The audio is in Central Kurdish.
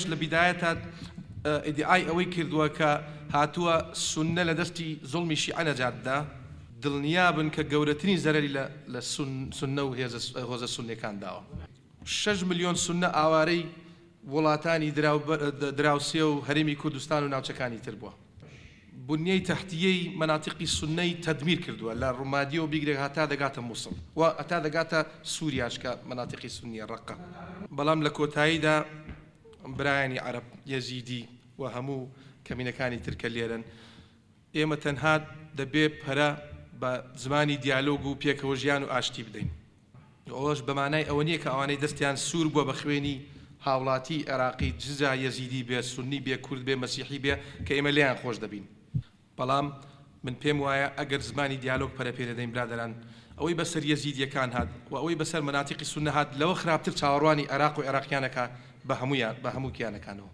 لە بیدایەتا ئیدیعای ئەوەی کردووە کە هاتووە سوننە لە دەستی زوڵمی شیعە نەجات بدا، دڵنیابن کە گەورەترین زەرەری لە لە سوننە و هێزە هۆزە سوننیەکان داوە. 6 ملیۆن سوننە ئاوارەی وڵاتانی دراوسێ و هەرێمی کوردستان و ناوچەکانی تر بووە. بنیەی تەحتیەی مەناتیقی سوننەی تەدمیر کردووە، لە ڕومادیەوە بیگرە هەتا دەگاتە موسڵ و هەتا دەگاتە سوریاش کە مەناتیقی سوننیە ڕەققە. بەڵام لە کۆتاییدا برایانی عەرەب، یەزیدی و هەموو کەمینەکانی تر کە لێرەن، ئێمە تەنها دەبێ پەرە بە زمانی دیالۆگ و پێکەوە ژیان و ئاشتی بدەین. ئەوەش بە مانای ئەوە نییە کە ئەوانەی دەستیان سوور بووە بە خوێنی هاوڵاتی عێراقی، جا یەزیدی بێ، سوننی بێ، کورد بێ، مەسیحی بێ، کە ئێمە لێیان خۆش دەبین. بەڵام من پێم وایە ئەگەر زمانی دیالۆگ پەرە پێ نەدەین برادەران، ئەوەی بەسەر یەزیدییەکان هات و ئەوەی بەسەر مەناتیقی سوننە هات لەوە خراپتر چاوەڕوانی عێراق و عێراقیان ئەکا بە هەموویان بە هەموو کیانەکانەوە.